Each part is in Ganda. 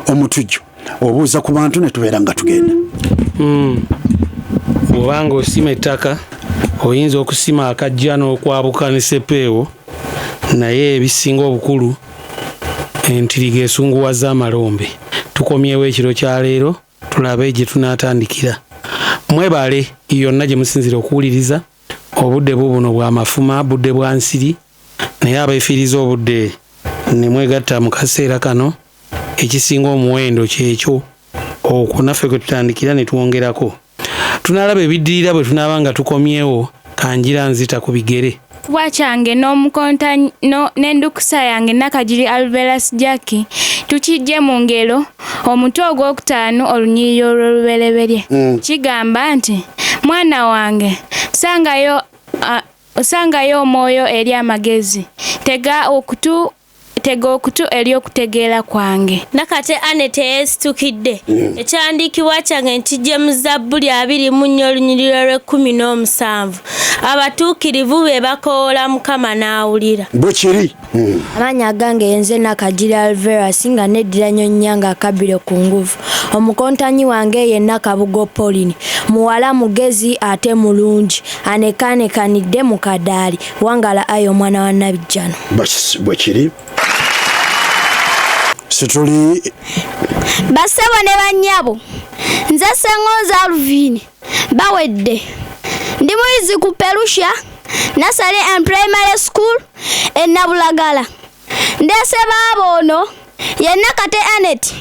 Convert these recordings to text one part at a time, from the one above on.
Omutujju obuuza ku bantu ne tubeera nga tugenda. Bw'oba nga osima ettaka, oyinza okusima akajja n'okwabuka ne sepeewo, naye ebisinga obukulu, entirigo esunguwaza amalombe. Tukomyewo ekiro kya leero, tulabe gye tunaatandikira. Mwebale yonna gye musinziira okuwuliriza. Obudde buubuno bwa mafuma, budde bwa nsiri, naye abeefiiriza obudde ne mwegatta mu kaseera kano, ekisinga omuwendo kyekyo. Okwo naffe kwe tutandikira ne twongerako. Tunaalaba ebiddirira bwe tunaaba nga tukomyewo, kanjira nzita ku bigere. Kibwa kyange n'omukontanyi no, n'endukusa yange Nakagiri Alverus Jackie tukiggye mu ngero omutwe ogwokutaano olunyiriri olw'olubereberye. Kigamba nti, Mwana wange, sangayo, uh, sangayo omwoyo eri amagezi, tega okutu Tega okutu eri okutegeera kwange. Nakate Annet eyeesitukidde. Ekyawandiikibwa kyange nkiggye mu Zabbuli 24 olunyiriri olw'ekkuminoomusanvu. Abatuukirivu be bakoowoola Mukama n'awulira. Bwe kiri. Amannya agange yenze Nakagiri Alverus nga neddira Nnyonnyanga akabbiro ku nguvu. Omukontanyi wange ye Nakabugo Pauline. Muwala mugezi ate mulungi. Anekaanekanidde mu kadaali. Wangala ayi omwana wa Nabijjano. Bwe kiri. Situli. Bassebo ne bannyabo, nze Ssengonzi Alvin Bawedde. Ndi muyizi ku Perusha Nursery and Primary School e Nabulagala. Ndeese baaba ono ye Nakate Annet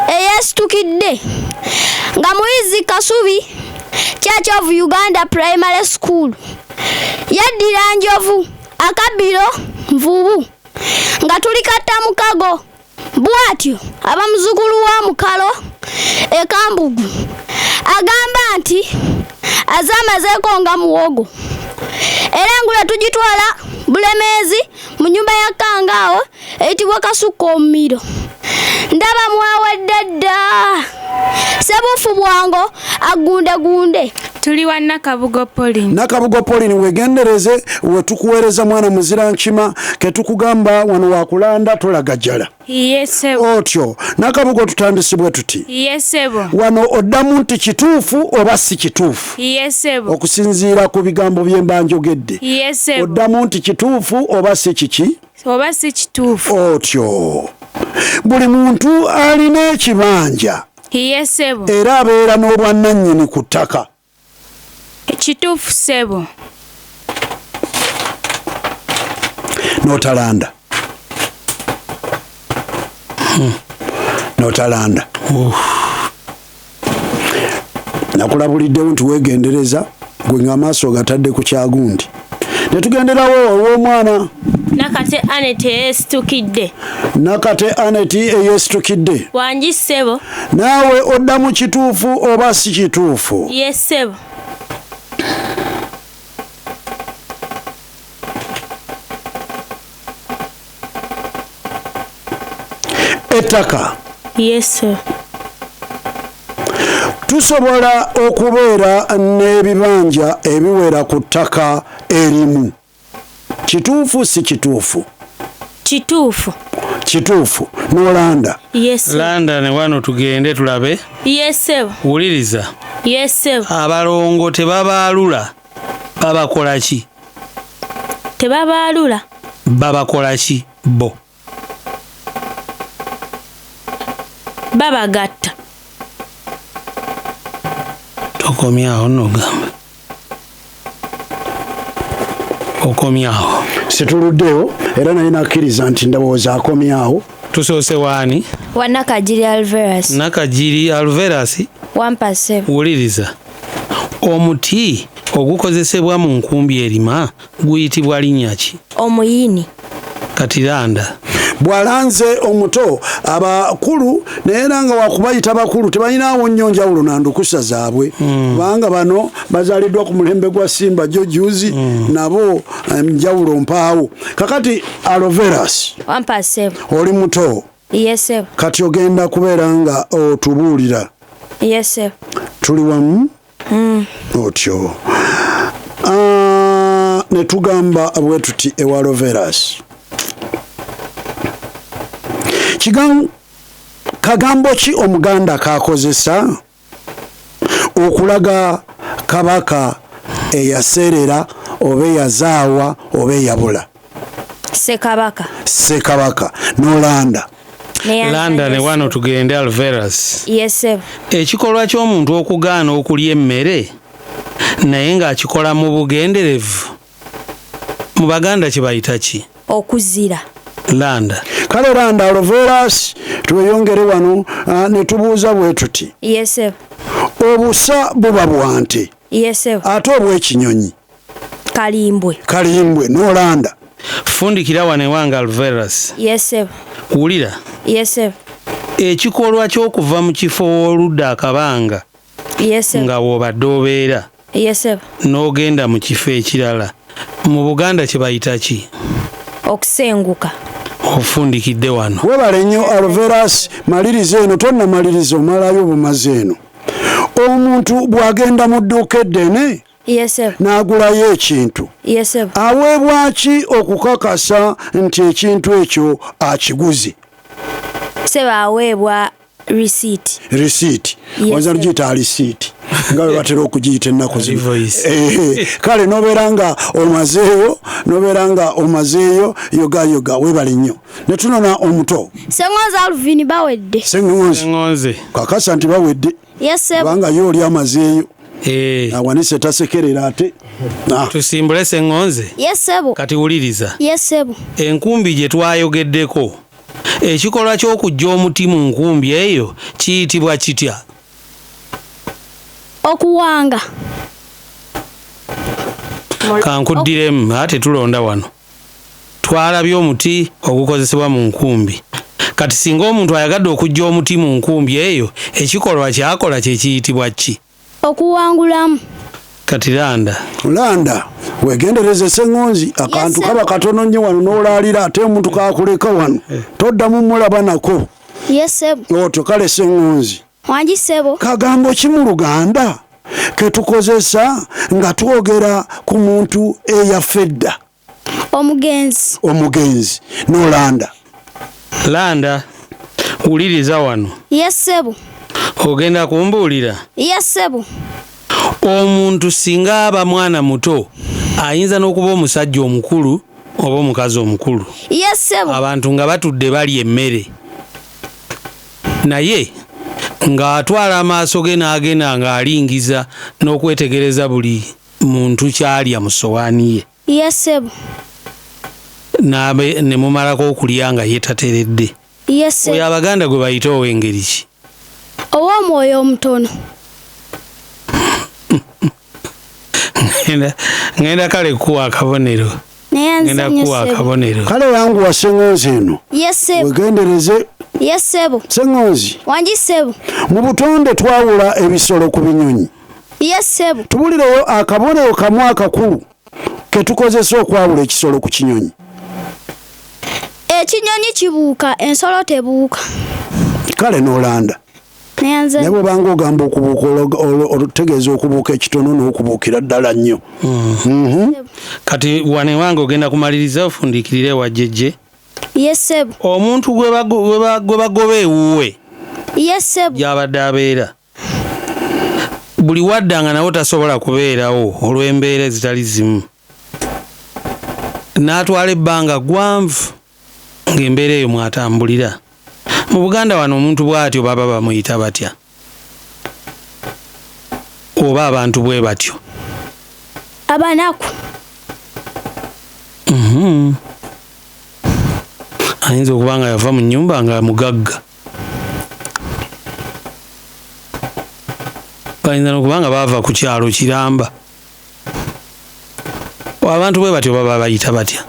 eyeesitukidde nga muyizi Kasubi Church of Uganda Primary School. Yeddira Njovu, akabbiro Nvubu nga tuli katta mukago. Bw'atyo aba muzzukulu wa Mukalo e Kambugu. Agamba nti aze amazeeko nga muwogo era engule tugitwala Bulemeezi mu nnyumba ya Kkangaawo eyitibwa Kasukka Omumiro. Ndaba mwawedde dda! Ssebuufu bwango aggundegunde. Tuli wa Nakabugo Pauline. Nakabugo Pauline, wegendereze wetukuweereza mwana muzira nkima ketukugamba wano wakulanda tolagajjala. Iye ssebo. Otyo Nakabugo, tutandisibwe tuti. Iye ssebo. Wano oddamu nti kituufu oba si kituufu. Iye ssebo. Okusinziira ku bigambo bye mba njogedde. Iye ssebo. Oddamu nti kituufu oba si kiki? Oba si kituufu. Otyo buli muntu alina ekibanja. Iye ssebo. Era abeera n'obwannannyini ku ttaka. Kituufu ssebo. N'otalanda. N'otalanda. Nakulabuliddewo nti weegendereza gwe ng'amaaso ogatadde ku kyagundi. Ne tugenderawo ow'omwana. Nakate Annet eyeesitukidde. Nakate Annet eyeesitukidde. Wangi ssebo. Naawe oddamu kituufu oba si kituufu? Ye ssebo. Ettaka. Ye ssebo. Tusobola okubeera n'ebibanja ebiwera ku ttaka erimu. Kituufu si kituufu? Kituufu. Kituufu. N'olanda. Ye ssebo. Landa ne wano tugende tulabe. Ye ssebo. Wuliriza. Ye ssebo. Abalongo tebabaalula babakola ki? Tebabaalula. Babakola ki bo? Babagatta. Tokomyawo nogamba. Okomyawo. Situluddewo era naye nakkiriza nti ndowooza akomyawo. Tusoose waani? Wa Nakagiri Alverus. Nakagiri Alverus. Wampa ssebo. Wuliriza. Omuti ogukozesebwa mu nkumbi erima guyitibwa linnya ki? Omuyini. Kati landa. Bw'alanze omuto abakulu naye era nga wakubayita bakulu tebalinawo nnyo njawulo na ndukusa zaabwe kubanga bano bazaaliddwa ku mulembe gwa Simba jo juzi nabo enjawulo mpaawo. Kakati Aloveras. Wampa ssebo. Oli muto. Ye ssebo. Kati ogenda kubeera nga otubuulira. Ye ssebo. Tuli wamu? Otyo. Ne tugamba bwe tuti ewa Aloveras. Kagambo ki Omuganda kakozesa okulaga kabaka eyaseerera oba eyazaawa oba eyabula? Ssekabaka. Ssekabaka. Nolanda. Landa ne wano tugende Alveras. Yes ssebo. Ekikolwa ky'omuntu okugaana okulya emmere naye ng'akikola mu bugenderevu mu Baganda kye bayita ki? Okuzira. Landa. Kale Landa Alveras, tweyongere wano ne tubuuza bwe tuti. Yes ssebo. Obusa buba bwa nte. Yes ssebo. Ate obw'ekinyonyi? Kalimbwe. Kalimbwe. Nolanda. Fundikira wano ewange Alveras. Yes ssebo. Wulira. Yes ssebo. Ekikolwa ky'okuva mu kifo w'oludda akabanga. Yes ssebo. Nga w'obadde obeera. Yes ssebo. N'ogenda mu kifo ekirala. Mu Buganda kye bayita ki? Okusenguka. Ofundikidde wano. Webale nnyo Alveras, maliriza eno, tonnamaliriza omalayo bumaze eno. Omuntu bw'agenda mu dduuka eddene Yes ssebo. n'agulayo ekintu. Yes ssebo. Aweebwa ki okukakasa nti ekintu ekyo akiguze? Ssebo aweebwa receipt. Receipt. Yes, Oyinza sir. kugiyita receipt nga bwe batera okugiyita ennaku zino. Invoice. Kale n'obeera nga omazeeyo, yoga yoga, weebale nnyo. Ne tunona omuto. Ssengonzi Alvin bawedde. Ssengonzi. Ssengonzi. Kakasa nti bawedde. Yes ssebo. Kubanga ye oli amazeeyo. Awanise tasekerera ate. Tusimbule Ssengonzi. Yes ssebo. Kati wuliriza. Yes ssebo. Enkumbi gye twayogeddeko, ekikolwa ky'okuggya omuti mu nkumbi eyo kiyitibwa kitya? Okuwanga. Kankuddiremu, ate tulonda wano. Twalabye omuti ogukozesebwa mu nkumbi. Kati singa omuntu ayagadde okuggya omuti mu nkumbi eyo, ekikolwa ky'akola kye kiyitibwa ki? Okuwangulamu. Kati Landa. Landa, weegendereze Ssengonzi, akantu kaba katono nnyo wano n'olaalira ate omuntu kakuleka wano. Toddamu mulaba nako. Yes ssebo. Otyo kale Ssengonzi. Wangi ssebo. Kagambo ki mu Luganda ke tukozesa nga twogera ku muntu eyafa edda? Omugenzi. Omugenzi. N'olanda. Landa, wuliriza wano. Yes ssebo. Ogenda kumbuulira? Yes ssebo. Omuntu singa aba mwana muto ayinza n'okuba omusajja omukulu oba omukazi omukulu. Yes ssebo. Abantu nga batudde balya emmere, naye ng'atwala amaaso ge n'agenda ng'alingiza n'okwetegereza buli muntu ky'alya mu ssowaani ye. Yes ssebo. Ne mumalako okulya nga ye tateredde. Yes ssebo. Oyo Abaganda gwe bayita ow'engeri ki? Ow'omwoyo omutono. Ngenda kale kuwa akabonero. Ngenda kuwa akabonero. Kale yanguwa Ssengonzi eno. Yes ssebo. Wegendereze. Yes ssebo. Ssengonzi. Wangi ssebo. Mu butonde twawula ebisolo ku binyonyi. Yes ssebo. Tubulireyo akabonero kamu akakulu ke tukozesa okwawula ekisolo ku kinyonyi. Ekinyonyi kibuuka, ensolo tebuuka. Kale n'olanda. Naye bw'obanga ogamba okubuuka otegeeza okubuuka ekitono n'okubuukira ddala nnyo. Kati wano ewange ogenda kumaliriza ofundikirire wa jjejje. Yes ssebo. Omuntu gwe bagoba ewuwe. Yes ssebo. Gy'abadde abeera. Buli wadda nga nawo tasobola kubeerawo olw'embeera ezitali zimu. N'atwala ebbanga ggwanvu ng'embeera eyo mw'atambulira. Mu Buganda wano omuntu bw'atyo baba bamuyita batya? Oba abantu bwe batyo? Abanaku. Ayinza okuba nga yava mu nnyumba nga mugagga. Bayinza n'okuba nga baava ku kyalo kiramba. Abantu bwe batyo baba bayita batya?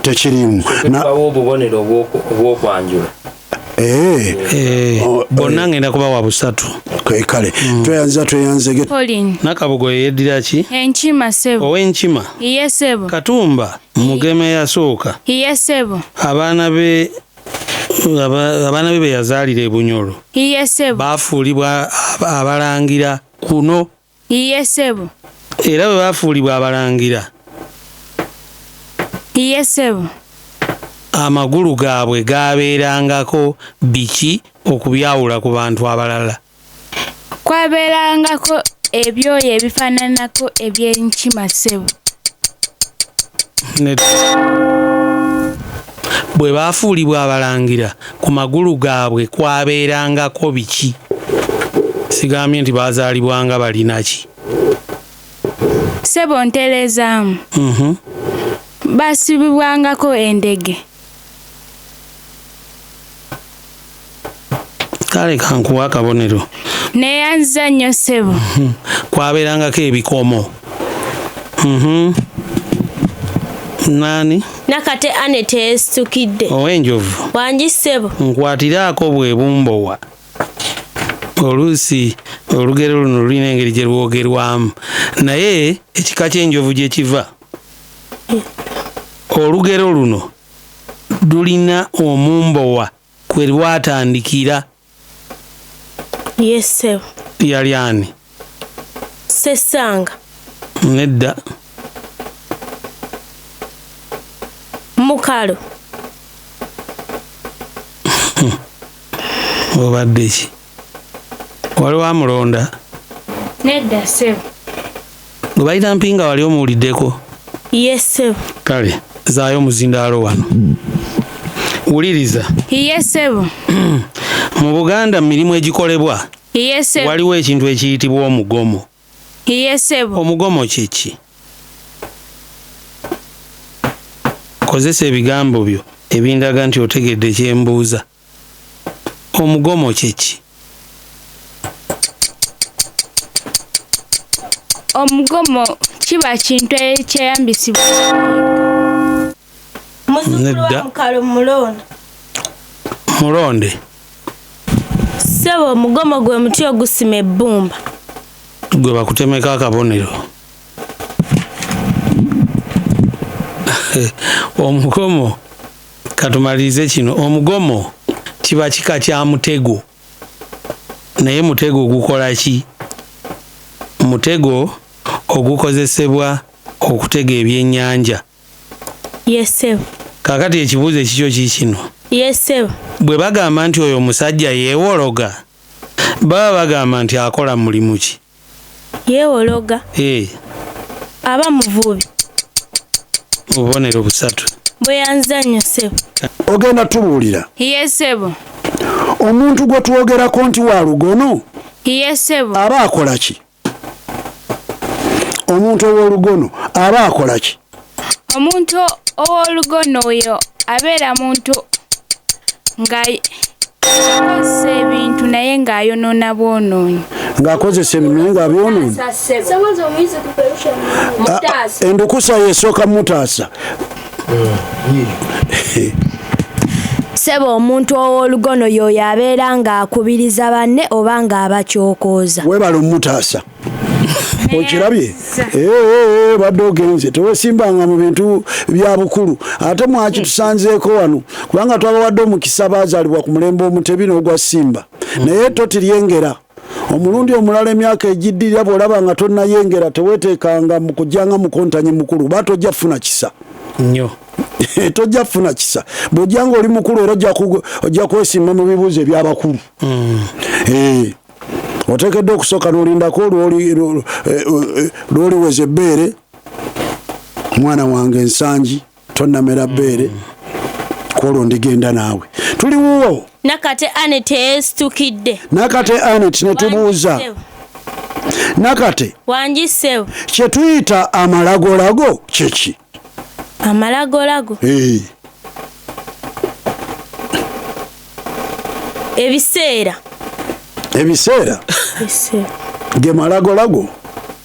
Tekirimu. Bawa obubonero obw'okwanjula. Bonna ngenda kubawa busatu. Kale tweyanza tweyanzege. Pauline. Nakabugo yeddira ki? Enkima ssebo. Ow'enkima. Ye ssebo. Katumba mugeme yasooka. Ye ssebo. Abaana be be yazaalira e Bunyoro. Ye ssebo. Baafuulibwa abalangira kuno. Ye ssebo. Era bwe baafuulibwa abalangira, Ye ssebo. Amagulu gaabwe gaabeerangako biki okubyawula ku bantu abalala? Kwabeerangako ebyoya ebifaananako eby'enkima ssebo. Bwe baafuulibwa abalangira ku magulu gaabwe kwabeerangako biki? Sigambye nti baazaalibwanga balina ki? Ssebo ntereezaamu. Baasibibwangako endege. Kale kankuwe akabonero. Neeyanziza nnyo ssebo. Kwabeerangako ebikomo. Naani? Nakate Annet yeesitukidde. Ow'enjovu. Wangi ssebo. Nkwatiraako bwe bumbowa. Oluusi olugero luno lulina engeri gye lwogerwamu naye ekika ky'enjovu gye kiva. Olugero luno lulina omumbowa kwe lwatandikira. Ye ssebo. Yali ani? Ssessanga. Nedda. Mukalo. Obadde ki? Waliwo amulonda? Nedda ssebo. Gwe bayita Mpinga wali omuwuliddeko? Ye ssebo. Kale zaayo omuzindaalo wano. Wuliriza. Ye ssebo. Mu Buganda mu mirimu egikolebwa Ye ssebo. waliwo ekintu ekiyitibwa omugomo. Ye ssebo. Omugomo kye ki? Kozesa ebigambo byo ebindaga nti otegedde kye mbuuza. Omugomo kye ki? Omugomo kiba kintu ekyeyambisibwa. Muzzukulu wa Mukalo mulonde. Mulonde. Ssebo omugomo gwe muti ogusima ebbumba. Gwe bakutemeko akabonero. Omugomo katumalirize kino. Omugomo kiba kika kya mutego. Naye mutego gukola ki? Mutego ogukozesebwa okutega ebyennyanja. Ye ssebo. Kaakati ekibuuzo ekikyo kiikino. Ye ssebo. Bwe bagamba nti oyo omusajja yeewologa, baba bagamba nti akola mulimu ki? Yeewologa. Aba muvubi. Obubonero busatu. Bweyanza nnyo ssebo. Ogenda tubuulira. Ye ssebo. Omuntu gwe twogerako nti wa lugono. Ye ssebo. Aba akola ki? Omuntu ow'olugono aba akola ki? Omuntu ow'olugono oyo abeera muntu ng'akozesa ebintu naye ng'ayonoona bwonoonyi. Ng'akozesa ebintu naye ng'abyonoona. Endukusa y'esooka mutaasa. Ssebo omuntu ow'olugono y'oyo abeera ng'akubiriza banne oba ng'abakyokooza. Weebale omutaasa. Okirabye? Badde ogenze tewesimbanga mu bintu bya bukulu ate mwakitusanzeeko wano kubanga twabawadde omukisa baazaalibwa ku mulembe omutebi n'ogwa Simba naye totiryengera. Omulundi omulala emyaka egiddirira bw'olaba nga tonnayengera teweeteekanga mu kujjanga mukontanyi mukulu ba tojja kufuna kisa. Nnyo. Tojja kufuna kisa. Bw'ojja ng'oli mukulu era ojja kwesimba mu bibuuzo eby'abakulu. Oteekeddwa okusooka n'olindako lw'oliweza ebbeere. Mwana wange Nsangi tonnamera bbeere kwolwo ndigenda naawe. Tuli wuwo. Nakate Annet yeesitukidde. Nakate Annet ne tubuuza. Nakate. Wangi ssebo. Kye tuyita amalagolago kye ki? Amalagolago? Ebiseera. Ebiseera? Ge malagolago?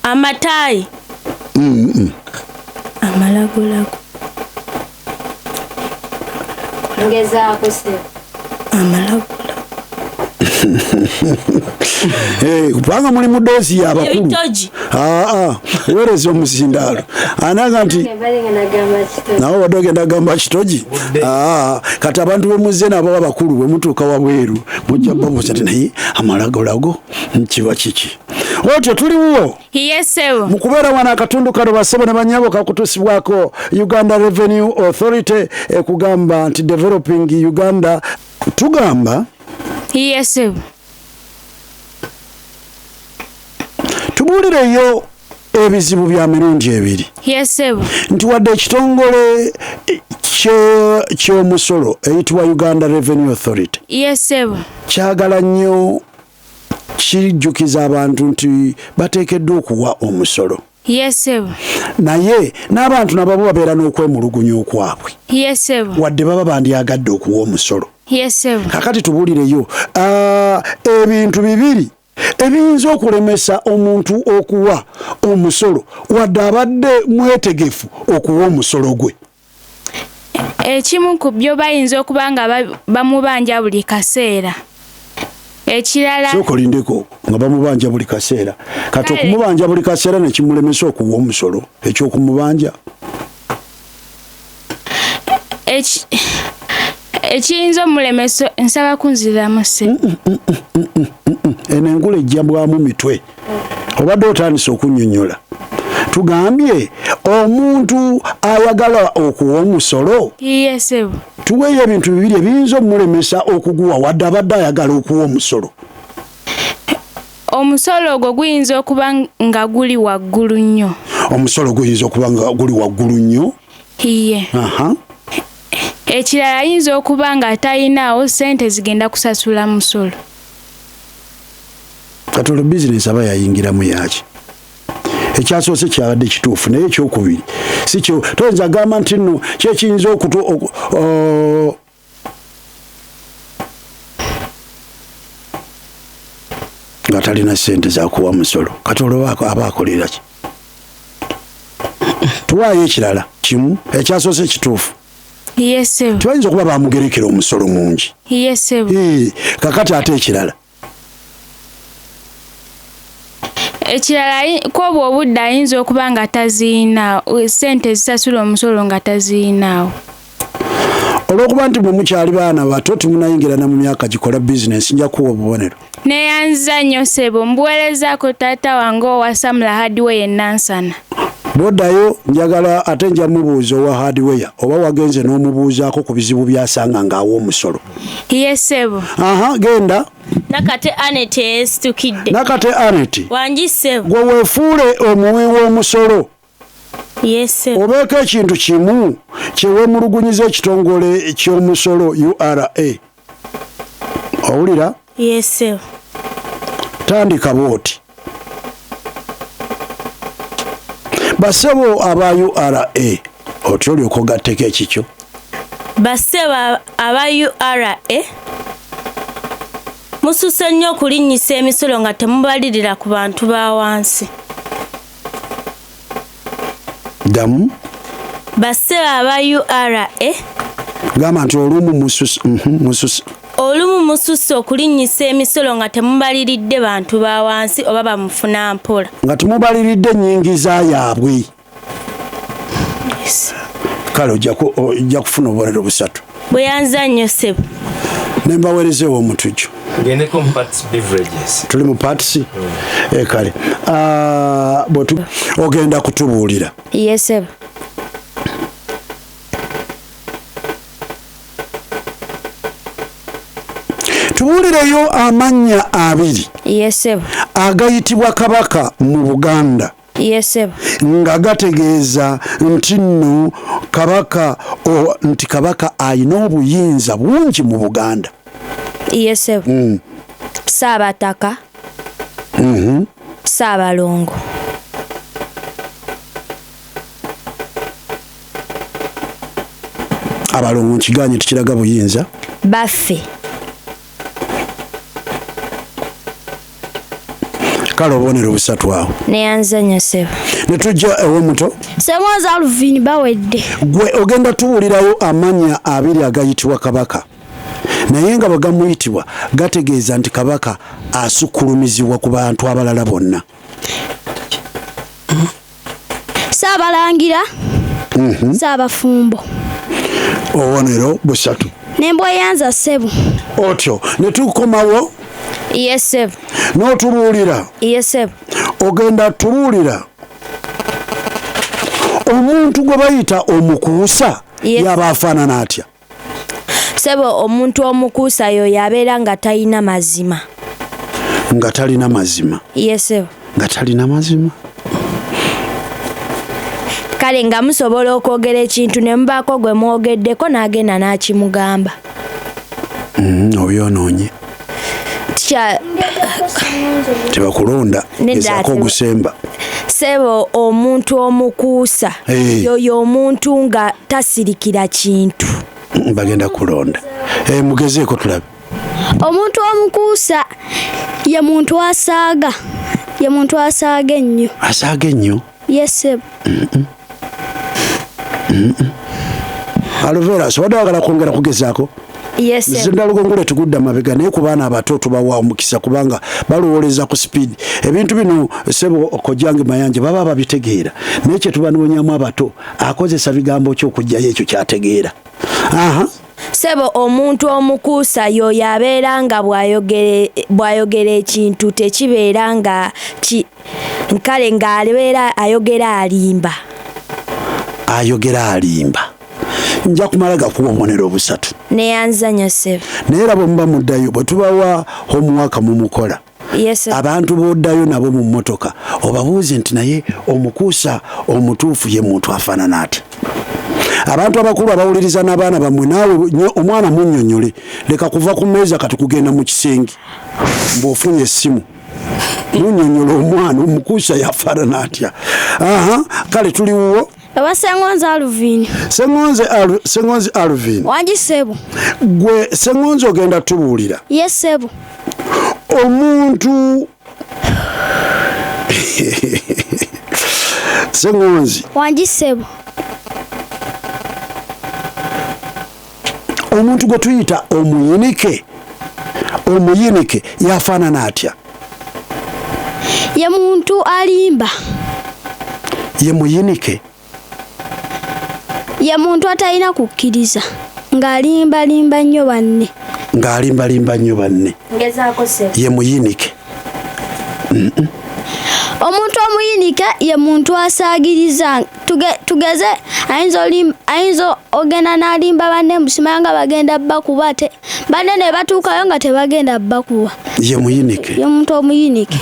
Amataayi. Amalagolago. Ngezaako ssebo. Amalagolago. Kubanga muli mu ddoozi y'abakulu. Ebitogi. Weereza omuzindaalo. Anaga nti nawe obadde ogenda gamba kitogi. Kati abantu be muzze nabo abakulu bwe mutuuka wabweru mujja babuuza nti naye amalagolago kiba kiki? Otyo tuliwo. Ye ssebo. Mu kubeera wano akatundu kano bassebo ne bannyabo kakutuusibwako Uganda Revenue Authority ekugamba nti developing Uganda. Tugamba Ye ssebo. Tubuulireyo ebizibu bya mirundi ebiri. Ye ssebo. Nti wadde ekitongole ky'omusolo eyitibwa Uganda Revenue Authority. Ye ssebo. Kyagala nnyo kijjukiza abantu nti bateekeddwa okuwa omusolo. Ye ssebo. Naye n'abantu nabo babeera n'okwemulugunya okwabwe. Ye ssebo. Wadde baba bandyagadde okuwa omusolo. Ye ssebo. Kakati tubuulireyo ebintu bibiri ebiyinza okulemesa omuntu okuwa omusolo wadde abadde mwetegefu okuwa omusolo gwe. Ekimu ku byo bayinza okuba nga bamubanja buli kaseera. Ekirala sooka olindeko nga bamubanja buli kaseera. Kati okumubanja buli kaseera ne kimulemesa okuwa omusolo, ekyokumubanja. Ekiyinza omulemesa, nsaba kunziramu ssebo. Eno engule ejja bwamu mitwe. Obadde otandise okunnyonnyola. Tugambye omuntu ayagala okuwa omusolo. Ye ssebo. Tuweeyo ebintu bibiri ebiyinza omulemesa okuguwa wadde abadde ayagala okuwa omusolo. Omusolo ogwo guyinza okuba nga guli waggulu nnyo. Omusolo guyinza okuba nga guli waggulu nnyo? Iye. Ekirala ayinza okuba nga talinaawo ssente zigenda kusasula musolo. Kati olwo bizinesi aba yayingiramu yaaki? Ekyasoose kyabadde kituufu naye ekyokubiri si kyo. Toyinza gamba nti nno kyekiyinza okutu nga talina ssente za kuwa musolo. Kati olwo aba akolera ki? Tuwaayo ekirala kimu ekyasoose kituufu. Ye ssebo. Tebayinza okuba bamugerekera omusolo mungi. Ye ssebo. Kakati ate ekirala. Ekirala kw'obwo obudde ayinza okuba nga taziina ssente zisasula omusolo nga taziinaawo. Olw'okuba nti mwe mukyali baana bato temunnayingira na mu myaka gikola bizinensi, nja kuwa obubonero. Neeyanziza nnyo ssebo, mbuweerezaako taata wange owa Samula Hardware e Nansana. Bw'oddayo njagala ate nja mubuuza owa hardware oba wagenze n'omubuuzaako ku bizibu by'asanga ng'awa omusolo. Ye ssebo. Aha, genda. Nakate Annet eyesitukidde. Nakate Annet. Wangi ssebo. Gwe weefuule omuwi w'omusolo. Ye ssebo. Obeeko ekintu kimu kye weemulugunyiza ekitongole ky'omusolo URA. Owulira? Ye ssebo. Tandika bw'oti. Bassebo aba URA otyo olyoka ogatteko ekikyo. Bassebo aba URA mususse nnyo okulinnyisa emisolo nga temubalirira ku bantu ba wansi. Ddamu. Bassebo aba URA gamba nti olumu mususse. Olumu mususse okulinnyisa emisolo nga temubaliridde bantu ba wansi oba bamufuna mpola. Nga temubaliridde ennyingiza yaabwe. Kale ojja kufuna obubonero busatu. Bweyanza nnyo ssebo. Ne mbaweerezeewo omutujju. Tugendeko mu Parts Beverages. Tuli mu Parts? Kale. Ogenda kutubuulira. Ye ssebo. Tubuulireyo amannya abiri. Ye ssebo. Agayitibwa Kabaka mu Buganda. Ye ssebo. Nga gategeeza nti nno Kabaka nti Kabaka alina obuyinza bungi mu Buganda. Ye ssebo. Ssaabataka. Ssaabalongo. Abalongo nkiganye tekiraga buyinza. Baffe. Kale obubonero busatu awo. Neyanza nnyo ssebo. Ne tujja ew'omuto. Ssemwoza Alvin bawedde. Gwe ogenda tuwulirayo amannya abiri agayitibwa Kabaka. Naye nga bwe gamuyitibwa gategeeza nti Kabaka asukkulumizibwa ku bantu abalala bonna. Ssaabalangira. Ssaabafumbo. Obubonero busatu. Ne mbweyanza ssebo. Otyo ne tukomawo. Yes ssebo. N'otubuulira. Yes ssebo. Ogenda tubuulira omuntu gwe bayita omukuusa yaba afaanana atya? Ssebo, omuntu omukuusa yoyo abeera nga talina mazima. Nga talina mazima. Yes ssebo. Nga talina mazima. Kale nga musobola okwogera ekintu ne mubaako gwe mwogeddeko n'agenda n'akimugamba. Obyonoonye. Tebakulonda, gezaako ogusemba. Ssebo, omuntu omukuusa yoyo omuntu nga tasirikira kintu. Bagenda kulonda. Mugezeeko tulabe. Omuntu omukuusa ye muntu asaaga. Ye muntu asaaga ennyo. Asaaga ennyo? Yes ssebo. Aluvera, sobadde oyagala kwongera kugezaako? Yes ssebo. Zindalugo tugudde amabega, naye ku baana abato tubawa omukisa kubanga balowooleza ku speed. Ebintu bino ssebo kojjange Mayanja baba babitegeera, naye kye tubanoonyamu abato akozesa bigambo ki okuggyayo ekyo ky'ategeera. Aha. Ssebo, omuntu omukuusa yoyo abeera nga bw'ayogera ekintu tekibeera nga kale ng'abeera ayogera alimba. Ayogera alimba. Nja kumala gakuwa obubonero busatu. Neyanza nnyo ssebo. Naye era bwe muba muddayo bwe tubawa homework mumukola. Yes sir. Abantu b'oddayo nabo mu mmotoka obabuuze nti naye omukuusa omutuufu ye muntu afaanana atya. Abantu abakulu abawuliriza n'abaana bammwe, naawe omwana munnyonnyole, leka kuva ku mmeeza kati kugenda mu kisenge bw'ofunye essimu. Munnyonnyola omwana omukuusa yafaanana atya. Aha, kale tuli wuwo. Oba Ssengonzi Alvin. Ssengonzi Alvin. Wangi ssebo. Gwe Ssengonzi ogenda tubuulira. Yes ssebo. Omuntu Ssengonzi. Wangi ssebo. Omuntu gwe tuyita omuyinike, omuyinike yafaanana atya? Ye muntu alimba. Ye muyinike. Ye muntu atalina kukkiriza, ng'alimbalimba nnyo banne. Ng'alimbalimba nnyo banne. Ngezaako ssebo. Ye muyinike. Omuntu omuyinike ye muntu asaagiriza. Tugeze ayinza ogenda n'alimba banne musimanya nga bagenda bakuba, banne ne batuukayo nga tebagenda bakuba. Ye muyinike. Ye muntu omuyinike.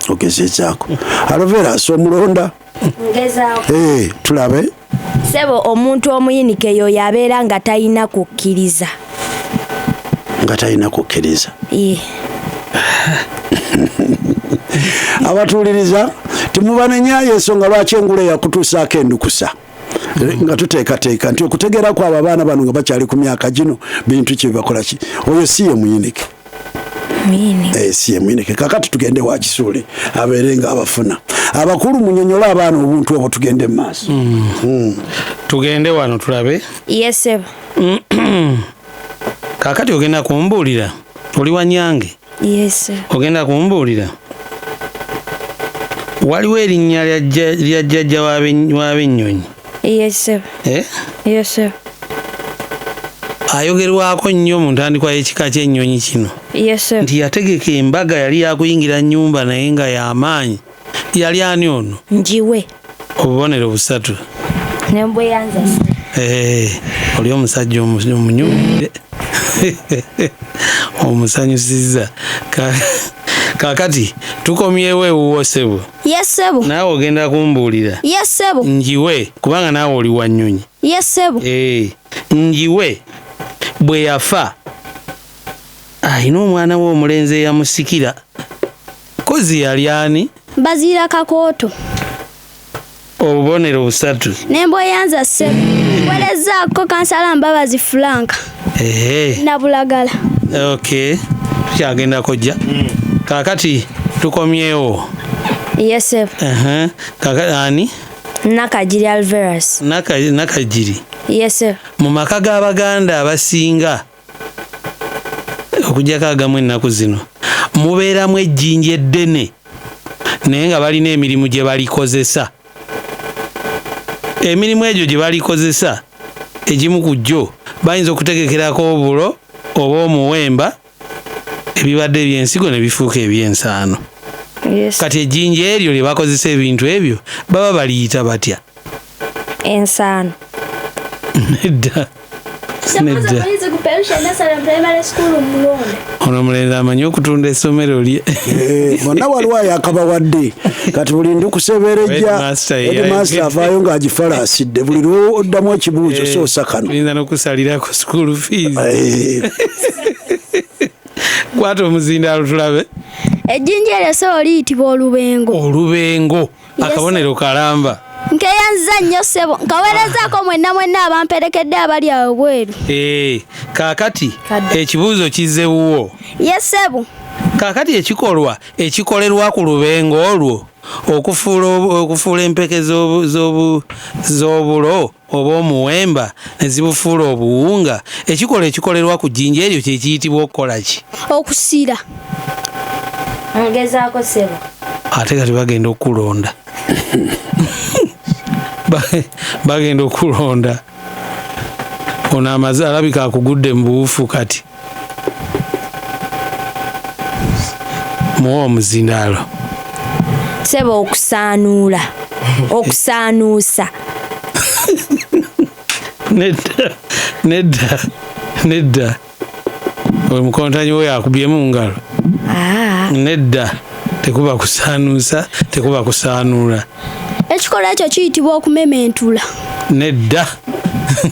Ogezezaako. Aluvera, so omulonda. Ngezaako. Tulabe. Ssebo, omuntu omuyinike yoyo abeera nga talina kukkiriza. Nga talina kukkiriza. Ye. Abatuuliriza temubanenyayo ensonga lwaki engule yakutuusaako endukusa. Nga tuteekateeka nti okutegeera kwabo abaana bano nga bakyali ku myaka gino bintu ki bakola ki. Oyo si ye muyinike. Si ye muyinike. Kakati tugende wa Kisuule abeere nga abafuna. Abakulu munnyonnyole abaana obuntu obwo tugende mu maaso. Tugende wano tulabe. Yes ssebo. Kakati ogenda kumbuulira oli wa Nyange? Yes sir. Ogenda kumbuulira waliwo erinnya lya jjajja w'abennyonyi? Yes sir. Yes sir. Ayogerwako nnyo mu ntandikwa y'ekika ky'ennyonyi kino. Yes sir. Nti yategeka embaga yali yakuyingira nnyumba naye nga y'amaanyi. Yali ani ono? Njiwe. Obubonero busatu. Ne mbweyanza. Oli omusajja omunyumire. Omusanyusizza. Kakati tukomyewo ewuwo ssebo. Yes ssebo. Naawe ogenda kumbuulira. Yes ssebo. Njiwe, kubanga naawe oli wa nnyonyi. Yes ssebo. Njiwe bwe yafa alina omwana we omulenzi eyamusikira. Kozi yali ani? Baziira Kakooto. Obubonero busatu. Ne mbweyanza ssebo. Werezaako Kansala Mbabazi Frank. Nabulagala. Okay. Tukyagenda kojja. Kakati tukomyewo. Yes sir. Kakati ani? Nakajiri Alveras. Nakajiri. Yes sir. Mu maka g'Abaganda abasinga okuggyako agamu ennaku zino mubeeramu ejjinja eddene naye nga balina emirimu gye balikozesa. Emirimu egyo gye balikozesa egimu ku gyo bayinza okutegekerako obulo oba omuwemba Ebibadde ebyensigo ne bifuuka ebyensaano. Yes. Kati ejjinja eryo lye bakozesa ebintu ebyo baba baliyita batya? Ensaano. Nedda. Nedda. Ono omulenzi amanyi okutunda essomero lye. Bonna waliwo ayakabawadde kati buli ndikuseberejja Headmaster ye headmaster avaayo ng'agifalaasidde buli lwoddamu ekibuuzo soosa kano. Tuyinza n'okusalirako school fees. Eh, Kwata omuzindaalo tulabe. Ejjinja eryo ssebo liyitibwa olubengo. Olubengo. Yes. Akabonero kalamba. Nkeyanziza nnyo ssebo. Nkaweerezaako mwenna mwenna abamperekedde abali awo bweru. Kaakati ekibuuzo kizze wuwo. Ye ssebo. Kaakati ekikolwa ekikolerwa ku lubengo olwo okufuula empeke z'obulo oba omuwemba ne zibufuula obuwunga, ekikolwa ekikolerwa ku jjinja eryo kye kiyitibwa okukola ki? Okusira. Ngezaako ssebo. Ate kati bagenda okulonda. Bagenda okulonda. Ono amaze alabika akugudde mu buwufu kati. Muwe omuzindaalo. Ssebo okusaanuula. Okusaanuusa. Nedda, nedda, nedda. Omukontanyi we akubye mu ngalo. Nedda, tekuba kusaanuusa, tekuba kusaanuula. Ekikolwa ekyo kiyitibwa okumementula. Nedda,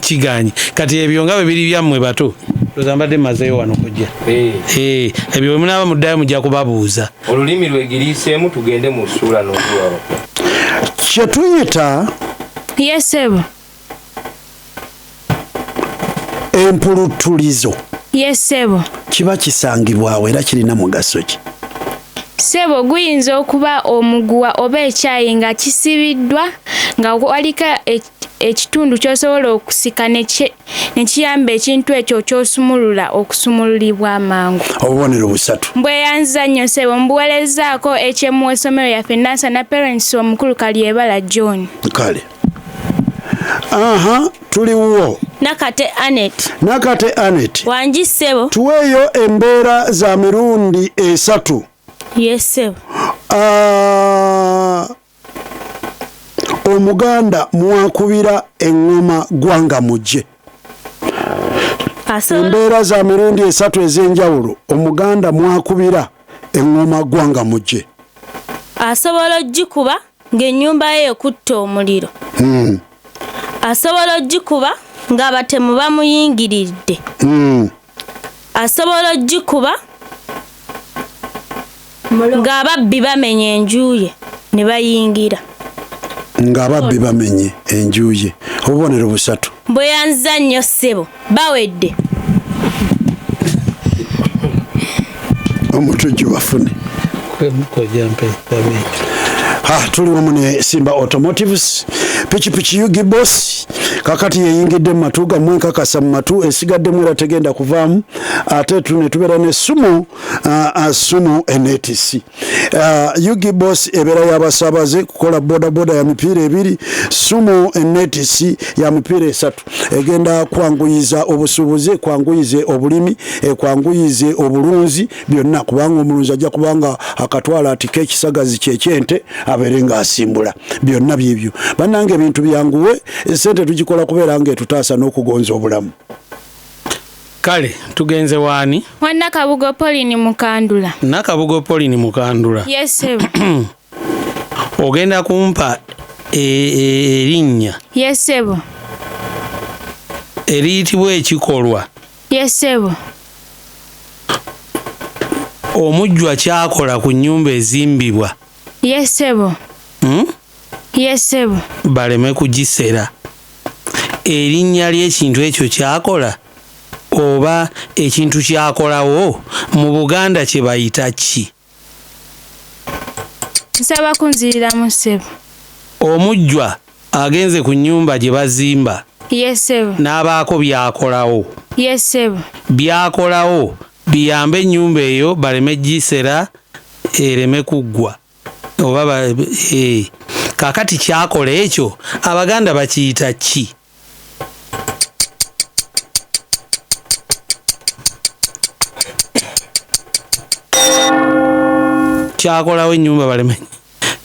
kiganye. Kati ebyo nga bwe biri byammwe bato. Ndowooza mbadde mmazeeyo wano kujja. Ebyo bwe munaaba muddayo mujja kubabuuza. Olulimi lwegiriiseemu tugende mu ssuula n'okuwawo. Kye tuyita Ye ssebo. empulutulizo. Ye ssebo. Kiba kisangibwawo era kirina mugaso ki? Ssebo guyinza okuba omuguwa oba ekyayi nga kisibiddwa nga waliko ekitundu ky'osobola okusika ne kiyamba ekintu ekyo ky'osumulula okusumululibwa amangu. Obubonero busatu. Mbweyanziza nnyo ssebo, mbuweerezaako HM w'essomero yaffe Nansana Parents omukulu Kalyebala John. Kale. Aha, tuliwo. Nakate Anet. Nakate Anet. Wangi ssebo. Tuweeyo embeera za mirundi esatu. Yes ssebo. Omuganda mwakubira eŋŋoma gwanga mujje. Embeera za mirundi esatu ez'enjawulo Omuganda mwakubira eŋŋoma gwanga mujje. Asobola ogikuba ng'ennyumba ye ekutte omuliro. Asobola ogikuba ng'abatemu bamuyingiridde. Asobola ogikuba ng'ababbi bamenye enju ye ne bayingira. Ng'ababbi bamenye enju ye. Obubonero busatu. Mbweyanziza nnyo ssebo, bawedde. Omutujju bafune. Tuli wamu ne Simba Automotives, pikipiki Yugi Boss kakati yeyingidde mu matu gammwe nkakasa mu matu esigaddemu era tegenda kuvaamu, ate ne tubeera ne Sumo Sumo NATC. Yugi Boss ebeera y'abasaabaze kukola bodaboda ya mipiira ebiri, Sumo NATC ya mipiira esatu. Egenda kwanguyiza obusuubuzi, kwanguyize obulimi, kwanguyize obulunzi byonna, kubanga omulunzi ajja kubanga akatwala atika ekisagazi kyekyente abeere ng'asimbula byonna byebyo. Bannange ebintu byanguwe, essente tugikola kubeera ng'etutaasa n'okugonza obulamu. Kale tugenze waani? Wa Nakabugo Pauline Mukandula. Nakabugo Pauline Mukandula. Yes ssebo. Ogenda kumpa erinnya. Yes ssebo. Eriyitibwa ekikolwa. Yes ssebo. Omujjwa kyakola ku nnyumba ezimbibwa. Yes ssebo. Yes ssebo. Baleme kugisera. Erinnya ly'ekintu ekyo kyakola oba ekintu kyakolawo mu Buganda kye bayita ki? Nsaba kunziriramu ssebo. Omujjwa agenze ku nnyumba gye bazimba. Yes ssebo. N'abaako byakolawo. Yes ssebo. Byakolawo biyambe ennyumba eyo baleme gisera ereme kuggwa. Oba kaakati kyakola ekyo Abaganda bakiyita ki? Kyakolawo ennyumba baleme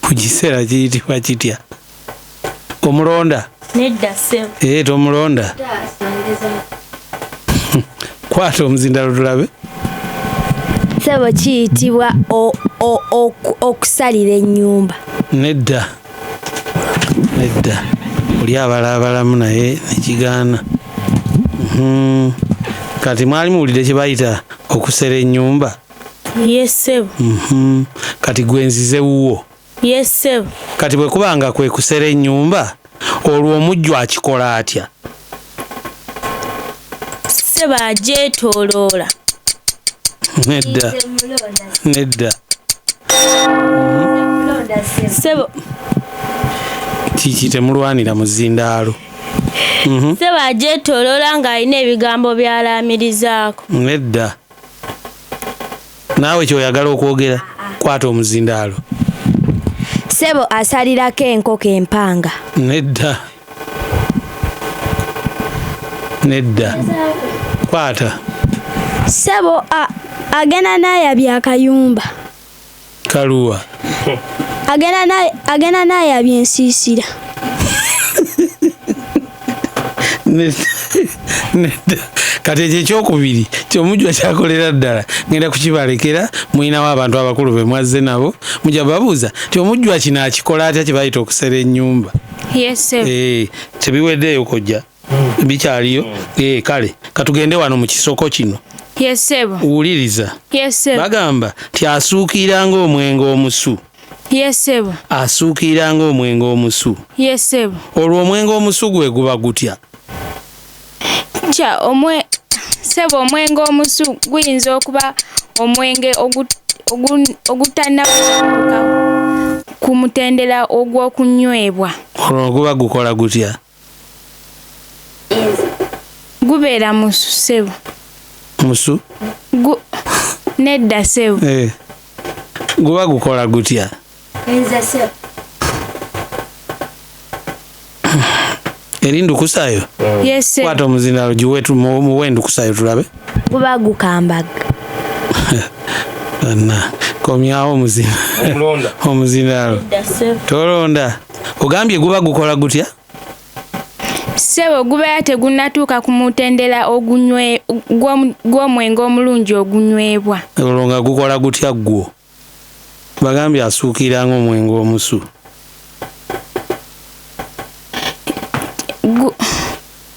kugisera kiyitibwa kitya? Omulonda? Nedda ssebo. Ee, tomulonda. Kwata omuzindalo tulabe. Ssebo kiyitibwa okusalira ennyumba. Nedda. Nedda. Oli abalaabalamu naye nekigaana. Kati mwali muwulidde kye bayita okusera ennyumba? Ye ssebo. Kati gwe nzize wuwo. Ye ssebo. Kati bwe kubanga kwe kusera ennyumba, olwo omujjwa akikola atya? Ssebo agyetooloola. Nedda. Nedda. Ssebo. Kiki temulwanira muzindaalo? Ssebo agyetooloola ng'alina ebigambo by'alaamirizaako. Nedda. Naawe ky'oyagala okwogera, kwata omuzindaalo. Ssebo asalirako enkoko empanga. Nedda. Nedda. Kwata. Ssebo agenda n'ayabya akayumba. Kaluwa. Agenda n'ayabya ensiisira. Nedda. Kati ekyo ekyokubiri kyomujjwa kyakolera ddala ngenda kukibalekera, mulinawo abantu abakulu be mwazze nabo, mujja babuuza ti omujjwa kino akikola atya kye bayita okusera ennyumba. Yes, sir. Tebiweddeeyo kojja. Bikyaliyo. Kale katugende wano mu kisoko kino. Yes, sir. Wuliriza. Yes, sir. Bagamba ti asuukira ng'omwenge omusu. Yes, sir. Asuukira ng'omwenge omusu. Yes, sir. Olwo omwenge omusu gwe guba gutya? Kya ssebo omwenge omusu guyinza okuba omwenge ogutannakutuuka ku mutendera ogw'okunywebwa. Olwo guba gukola gutya? Gubeera musu ssebo. Musu? Nedda ssebo. Guba gukola gutya? Nze ssebo. Eri ndukusayo? Yes, sir. Kwata omuzindalo giwe muwe endukusayo tulabe. Guba gukambaga. Anna, komyawo omulonda. Omuzindalo. Tolonda. Ogambye guba gukola gutya? Ssebo gubeera tegunnatuuka ku mutendera gw'omwenge omulungi ogunywebwa. Olwo nga gukola gutya ggwo? Bagambye asuukira ng'omwenge omusu.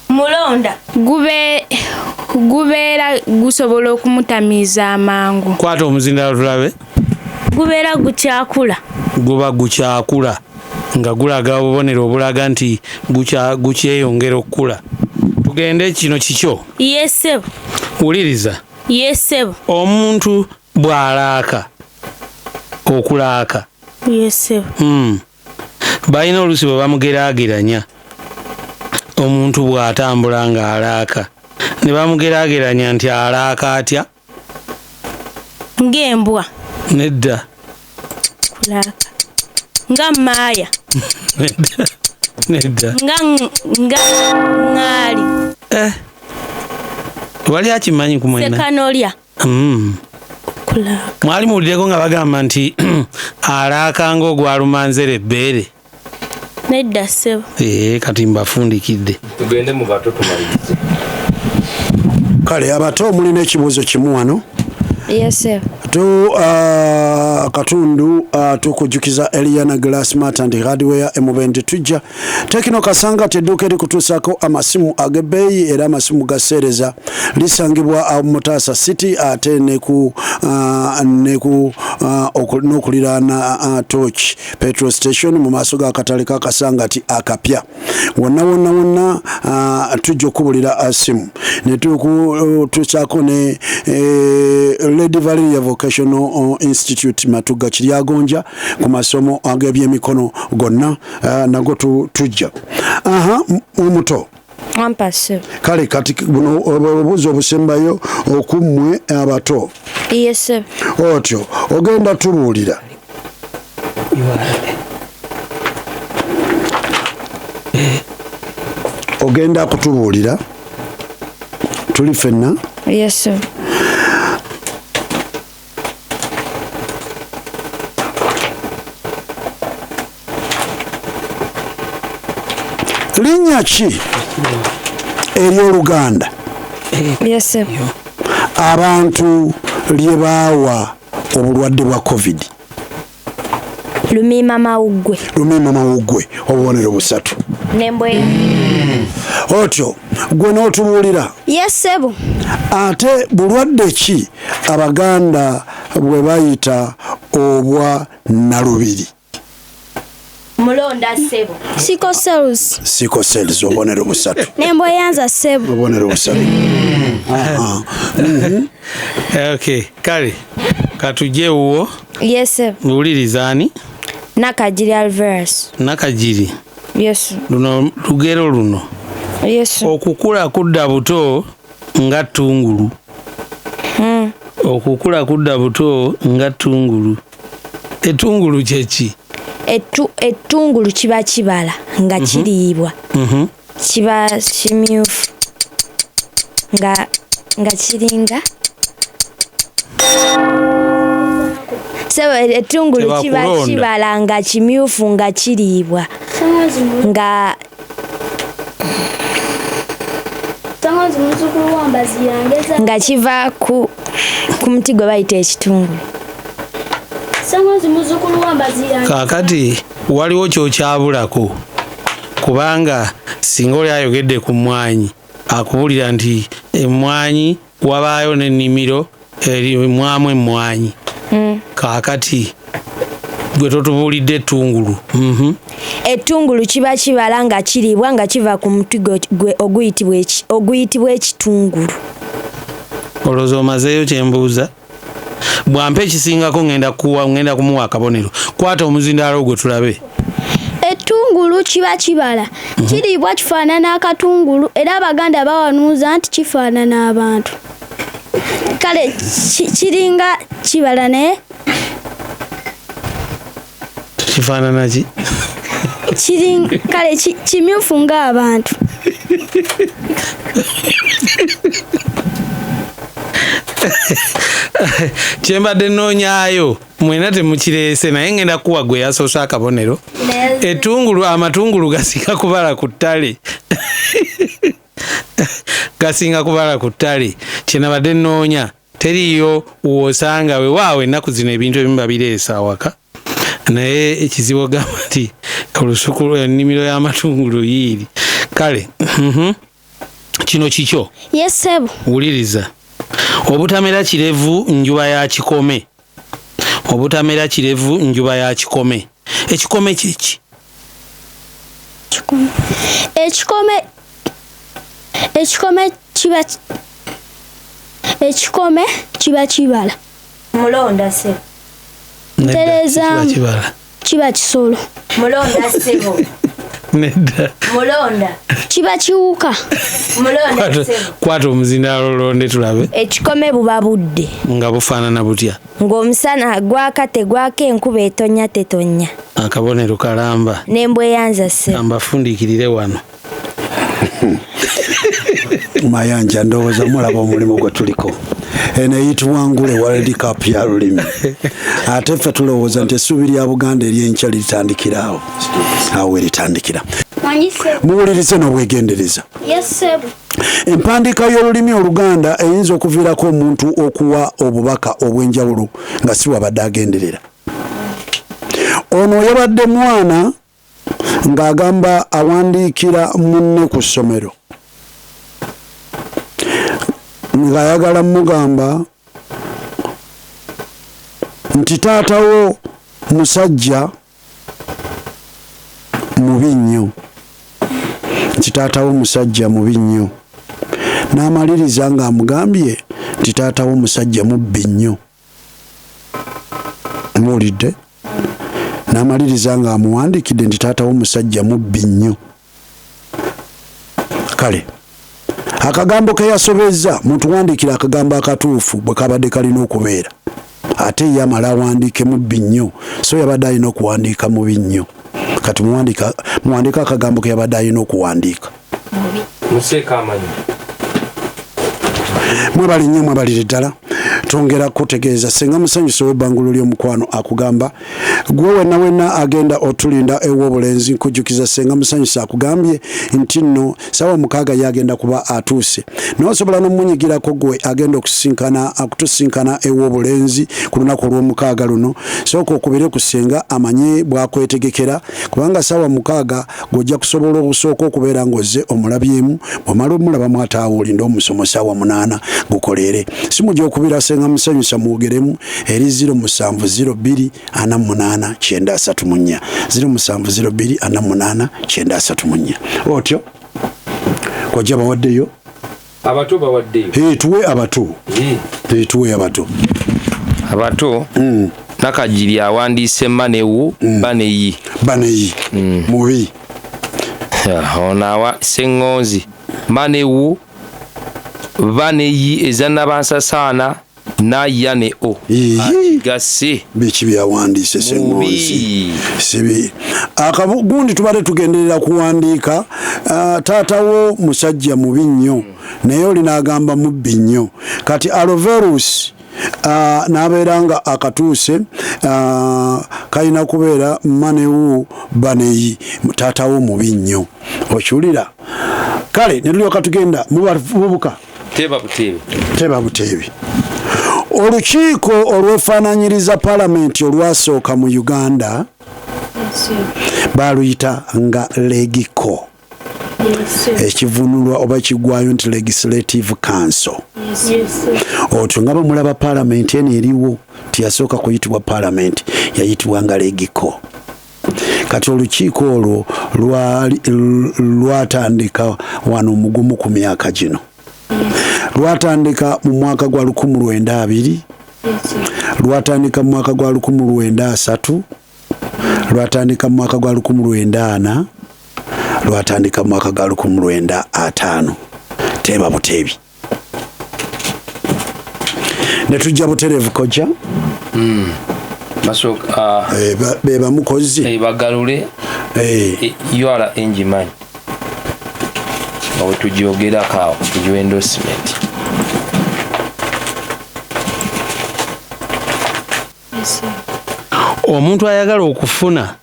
Mulonda. Gubeera gusobola okumutamiiza amangu. Kwata omuzindalo tulabe. Gubeera gukyakula. Guba gukyakula nga gulaga obubonero obulaga nti gukyeyongera okukula. Tugende kino kikyo. Yes, ssebo. Wuliriza. Yes, ssebo. Omuntu bw'alaaka okulaaka. Yes, ssebo. Balina oluusi bwe bamugeraageranya. Omuntu bw'atambula ng'alaaka ne bamugeraageranya nti alaaka atya? Ng'embwa. Nedda. Kulaaka. Nga mmaaya. Nedda. Nedda. Nga ŋŋaali. Wali akimanyi ku mwena? Ssekanolya. Kulaaka. Mwali muwuliddeko nga bagamba nti alaaka ng'ogwalumanzera ebbeere? Nedda ssebo. Kati mbafundikidde. Tugende mu bato tumalirize. Kale abato mulina ekibuuzo kimu wano. Yes, sir. Katundu tukujjukiza Eliana Glass Mart and Hardware emubendi tujja. Tekino Kasanga tedduuka erikutuusaako amasimu ag'ebbeeyi era amasimu gaseereza. Lisangibwa mu Mutaasa City ate ne ku n'okuliraana Torch Petrol Station mu maaso g'akatale ka Kasangati akapya. Wonna wonna wonna tujja okubulira simu. Ne tukutuusaako ne Lady Valeria Vocational Institute Matuga Kiryagonja ku masomo ag'ebyemikono gonna nago tujja. Aha, omuto. Wampa ssebo. Kale kati buno obubuuzo obusembayo okummwe abato. Yes, sir. Otyo ogenda tubuulira. Ogenda kutubuulira. Tuli ffenna? Yes, sir. Linnya ki ery'Oluganda Yes, sir. abantu lye baawa obulwadde bwa COVID? Lumiima mawuggwe. Lumiima mawuggwe, obubonero busatu. Nembwe. Otyo gwe n'otubuulira. Yes, ssebo. Ate bulwadde ki Abaganda bwe bayita obwa nalubiri? Mulonda ssebo. Sickle cells. Sickle cells, obubonero busatu. Nembweyanza ssebo. Obubonero busatu. Aha. Okay, kale katujje ewuwo. Yes, sir. Wuliriza ani? Nakajiri Alvarez. Nakajiri. Yes. Luno lugero luno. Yes. Okukula kudda buto nga ttungulu. Okukula kudda buto nga ttungulu. Ettungulu kye ki? Ettungulu kiba kibala nga kiriibwa. Kiba kimyufu nga kiringa. Ssebo, ettungulu kiba kibala nga kimyufu nga kiriibwa. Nga kiva ku muti gwe bayita ekitungulu. Kaakati waliwo ky'okyabulako, kubanga singa oli ayogedde ku mmwanyi akubulira nti emmwanyi wabaayo n'ennimiro erimwamu emmwanyi. Kaakati gwe totubuulidde ettungulu. Ettungulu kiba kibala nga kiriibwa nga kiva ku muti oguyitibwa ekitungulu. Olowooza omazeeyo kye mbuuza? Bw'ampa ekisingako ngenda kumuwa akabonero. Kwata omuzindaalo gwe tulabe. Ettungulu kiba kibala. Kiriibwa kifaanana akatungulu era Abaganda bawanuuza nti kifaanana abantu. Kale kiringa kibala naye kifaanana ki? Kale kimyufu ng'abantu. Kyembadde nnoonyaayo mwena temukireese, naye ngenda kuwa gwe yasoose akabonero. Ettungulu, amatungulu gasinga kubala ku ttale. Gasinga kubala ku ttale. Kye nabadde nnoonya teriiyo w'osanga weewaawo ennaku zino ebintu ebimu babireese awaka, naye ekizibu ogamba nti olusuku ennimiro y'amatungulu yiiri. Kale kino kikyo. Yes, ssebo. Wuliriza. Obutamera kirevu njuba ya kikome. Obutamera kirevu njuba ya kikome. Ekikome kye ki? Ekikome kiba kibala. Mulonda ssebo. Ntereza kiba kisolo. Mulonda ssebo. Nedda. Mulonda. Kiba kiwuka. Mulonda ssebo. Kwata omuzindaalo olonde tulabe. Ekikome buba budde. Nga bufaanana butya? Ng'omusana gwaka tegwaka, enkuba etonnya tetonnya. Akabonero kalamba. Nembweyanza ssebo. Mbafundiikirire wano. Mayanja, ndowooza mulaba omulimu gwe tuliko. Eno eyitibwa Ngule World Cup ya lulimi. Ate ffe tulowooza nti essuubi lya Buganda ery'enkya litandikira awo. Awo we litandikira. Muwulirize n'obwegendereza. Yes, ssebo. Empandiika y'olulimi Oluganda eyinza okuviirako omuntu okuwa obubaka obw'enjawulo nga si bw'abadde agenderera. Ono yabadde mwana ng'agamba awandiikira munne ku ssomero, ng'ayagala mugamba nti taatawo musajja mubi nnyo, nti taatawo musajja mubi nnyo. N'amaliriza ng'amugambye nti taatawo musajja mubbi nnyo. Muwulidde? N'amaliriza ng'amuwandiikidde nti taatawo musajja mubbi nnyo. Kale akagambo ke yasobezza mutuwandiikira akagambo akatuufu bwe kabadde kalina okubeera, ate ye amala awandiike mubbi nnyo, so yabadde alina okuwandiika mubi nnyo. Kati muwandiike akagambo ke yabadde alina okuwandiika. Museeko amanyi. Mwebale nnyo, mwebalire ddala. Twongera kutegeeza Senga Musanyusa ow'ebbangulo ly'omukwano akugamba gwe wenna wenna agenda otulinda ew'obulenzi. Nkujjukiza Senga Musanyusa akugambye nti nno 6:00 yagenda kuba atuuse, n'osobola n'omunyigirako gwe agenda okutusinkana ew'obulenzi ku lunaku olw'omukaaga luno. Sooka okubire ku Senga amanye bw'akwetegekera, kubanga 6:00 gw'ojja kusobola okusooka okubeera ng'ozze omulabyemu. Bw'omala omulabamu ate awo olinde omusomo 8:00 gukoleere. Simu gy'okubira Senga Musanyusa mwogeremu eri 0702 48 934, 0702 48 934. Otyo kojja bawaddeyo abato bawaddeyo. Tuwe abato. Tuwe abato. Abato Nakajiri awandiise manewu baneyi. Baneyi mubi. Ono awa Sseŋŋonzi manewu baneyi ezannabansasaana naya ne o gase biki byawandiise Sseŋŋonzi sibi akagundi. Tubadde tugenderera kuwandiika taatawo musajja mubi nnyo, naye oli n'agamba mubbi nnyo. Kati Aloverus n'abeera nga akatuuse kalina kubeera manewu baneyi, taatawo mubi nnyo. Okiwulira? Kale ne tulyoka tugenda mubavubuka. Teba buteebi. Teba buteebi. Olukiiko olwefaananyiriza palamenti olwasooka mu Uganda baluyita nga Legico, ekivunulwa oba kiggwayo nti Legislative Council. Otyo nga bamulaba palamenti eno eriwo tiyasooka kuyitibwa palamenti, yayitibwa nga Legico. Kati olukiiko olwo lwatandika wano mugumu ku myaka gino, lwatandika mu mwaka gwa 1920, lwatandika mu mwaka gwa 1930, lwatandika mu mwaka gwa 1940, lwatandika mu mwaka gwa 1950. Teeba buteebi ne tujja butereevu kojja. Basooka be bamukozi bagalule URA engimanyi nga bwe tugyogerako awo tugiwa endorsement. Omuntu ayagala okufuna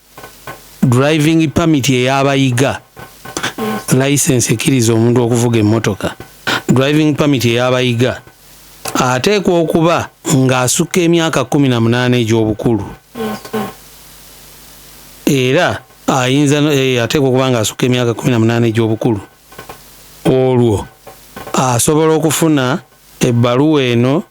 driving permit ey'abayiga, license ekkiriza omuntu okuvuga emmotoka, driving permit ey'abayiga, ateekwa okuba ng'asukka emyaka 18 egy'obukulu, era ayinza ateekwa okuba ng'asukka emyaka 18 egy'obukulu. Olwo asobola okufuna ebbaluwa eno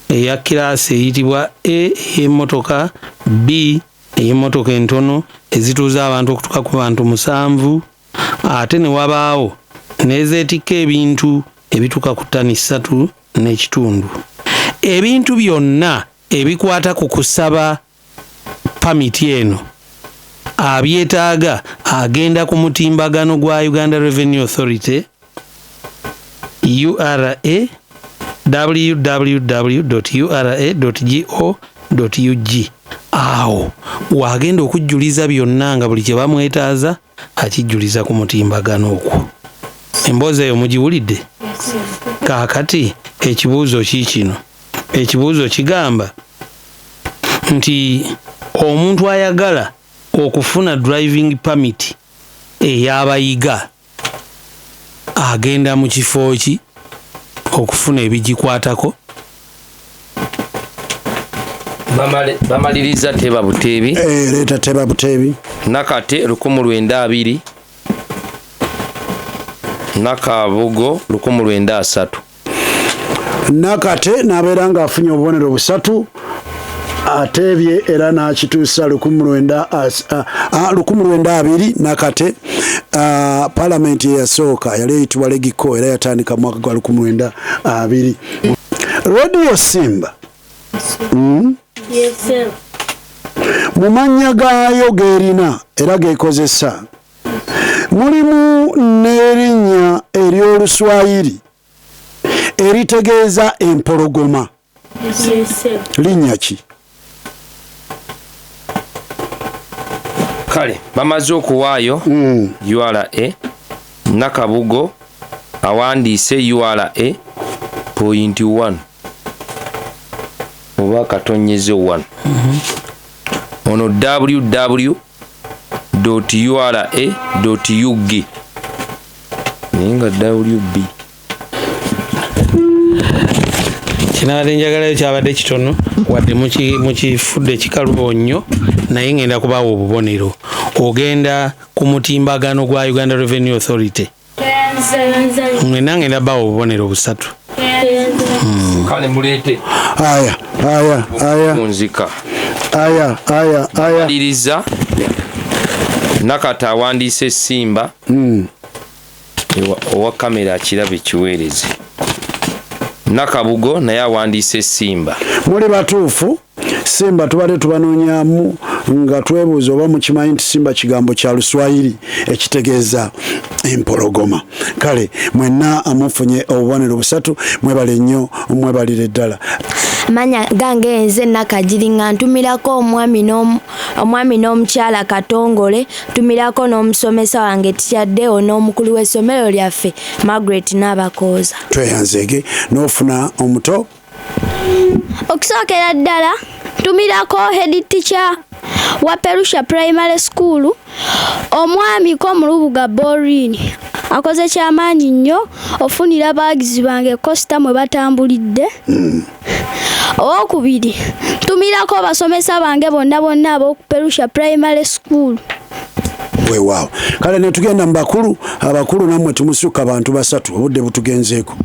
eya kiraasi eyitibwa A ey'emmotoka, B ey'emmotoka entono ezituuza abantu okutuuka ku bantu 7, ate ne wabaawo n'ezeetikka ebintu ebituuka ku ttani 3.5. Ebintu byonna ebikwata ku kusaba pamiti eno abyetaaga agenda ku mutimbagano gwa Uganda Revenue Authority URA www.ura.go.ug. Awo wagenda okujjuliza byonna nga buli kye bamwetaaza akijjuliza ku mutimbagano okwo. Emboozi eyo mugiwulidde? Kaakati ekibuuzo kiikino. Ekibuuzo kigamba nti omuntu ayagala okufuna driving permit ey'abayiga agenda mu kifo ki okufuna ebigikwatako? Bamaliriza teba buteebi. Leeta teba buteebi. Nakate 1920, Nakabugo 1930. Nakate n'abeera ng'afunye obubonero busatu, ateebye era n'akituusa 1920. Nakate palamenti eyasooka yali eyitibwa Legico era yatandika mu mwaka gwa 1920. Radio Simba mu mannya gaayo g'erina era geekozesa mulimu n'erinnya ery'Oluswayiri eritegeeza empologoma. Linnya ki? Kale bamaze okuwaayo URA. Nakabugo awandiise URA point 1. Oba katonyeze wano. Ono www ura ug, naye nga wb. Kinabadde njagalayo kyabadde kitono, wadde mukifudde kikalubo nnyo, naye ngenda kubawa obubonero. Ogenda ku mutimbagano gwa Uganda Revenue Authority, mwenna ngenda bawa obubonero busatu. Kale muleete. Aya, aya, aya. Kunzika. Aya, aya, aya. Maliriza Nakata awandiise Simba. Owa kamera akiraba ekiweereze. Nakabugo naye awandiise Simba. Muli batuufu. Simba tubadde tubanoonyamu nga twebuuza oba mukimanyi nti Simba kigambo kya Luswayiri ekitegeeza empologoma. Kale mwenna amufunye obubonero busatu, mwebale nnyo, mwebalire ddala. Manya gange nze Nakagiri, nga ntumirako omwami n'omukyala Katongole, ntumirako n'omusomesa wange Tikyaddewo n'omukulu w'essomero lyaffe Margaret Nabakooza. Tweyanzeege n'ofuna omuto. Okusookera ddala ntumirako head teacher wa Perusha Primary School, omwami Komulubuga Borin, akoze kyamaanyi nnyo ofunira abawagizi bange coaster mwe batambulidde. Owokubiri ntumirako abasomesa bange bonna bonna ab'oku Perusha Primary School. Weewaawo. Kale ne tugenda mu bakulu. Abakulu nammwe tumusukka bantu basatu, obudde butugenzeeko.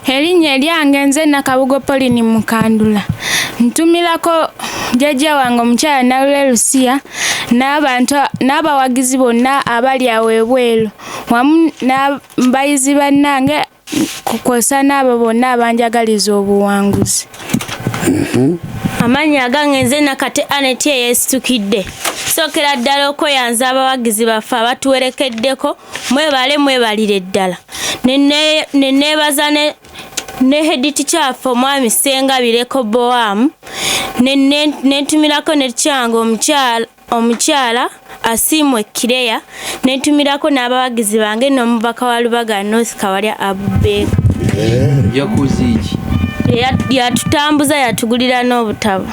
Erinnya eryange nze Nakabugo Pauline Mukandula. Ntumirako jjajja wange omukyala Nalule Lusia n'abawagizi bonna abali awo ebweru, wamu n'abayizi bannange kwossa n'abo bonna abanjagaliza obuwanguzi. Amannya agange nze Nakate Anet eyeesitukidde. Sookera ddala okweyanza abawagizi baffe abatuwerekeddeko, mwebale mwebalire ddala. Ne neebaza ne head teacher waffe omwami Ssenga Boamu, ne ntumirako ne kyange omukyala Asiimwe Kireya, ne ntumirako n'abawagizi bange n'omubaka wa Lubaga North Kawalya Abubeeka. Yakoze ki? Yatutambuza, yatugulira n'obutabo.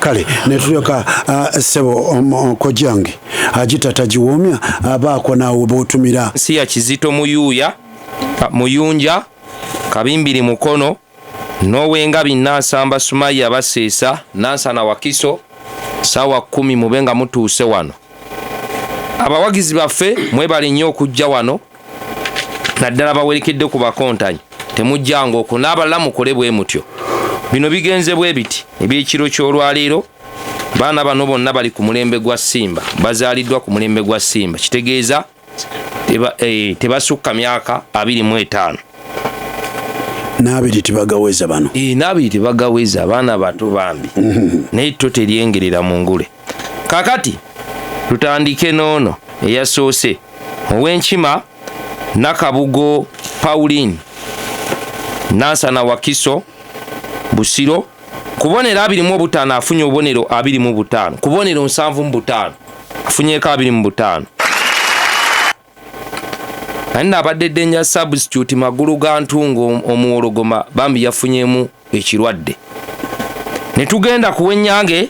Kale netulyoka ssebo kojjange agita tagiwoomya, abaako naawe b'otumira. Nsi ya Kizito Muyuuya, Muyunja, Kabimbiri Mukono, n'Owengabi Nansamba Sumaya Baseesa, Nansana Wakiso, ssaawa 10 mube nga mutuuse wano. Abawagizi baffe mwebale nnyo okujja wano, naddala bawerekedde ku bakontanyi. Temujjanga okwo, n'abalala mukole bwe mutyo. Bino bigenze bwe biti eby'ekiro ky'olwaleero. Baana bano bonna bali ku mulembe gwa Simba, bazaaliddwa ku mulembe gwa Simba, kitegeeza tebasukka myaka 25. N'abiri tebagaweza bano. N'abiri tebagaweza, abaana bato bambi. Naye tto teryengerera mu ngule. Kaakati tutandike n'ono eyasoose, ow'enkima Nakabugo Pauline, Nansana Wakiso, Busiro, kubonero 25 afunye obubonero 25, kubonero 75 afunyeeko 25. Naye nno abadde danger substitute magulu ga ntungo omuwologoma bambi yafunyemu ekirwadde. Ne tugenda ku w'Ennyange,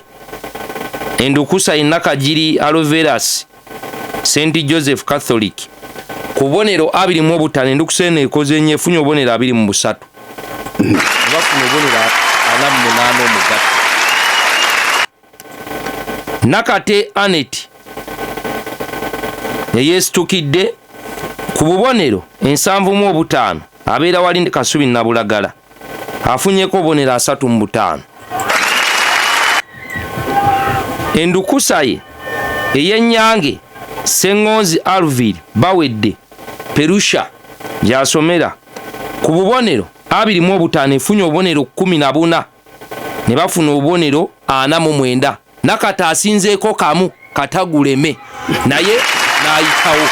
endukusa Nakagiri Aloveras, St Joseph Catholic, ku bubonero 25, endukusa eno ekoze nnyo, efunye obubonero 23. Bafuna obubonero 48 omugatte. Nakate Anet eyeesitukidde ku bubonero 75, abeera wali Kasubi Nabulagala, afunyeko obubonero 35. Endukusa ye ey'Ennyange Ssengonzi Alvin Bawedde Perusha gy'asomera, ku bubonero 25 efunye obubonero 14, ne bafuna obubonero 49. Nakate asinzeeko kamu kataguleme, naye n'ayitawo.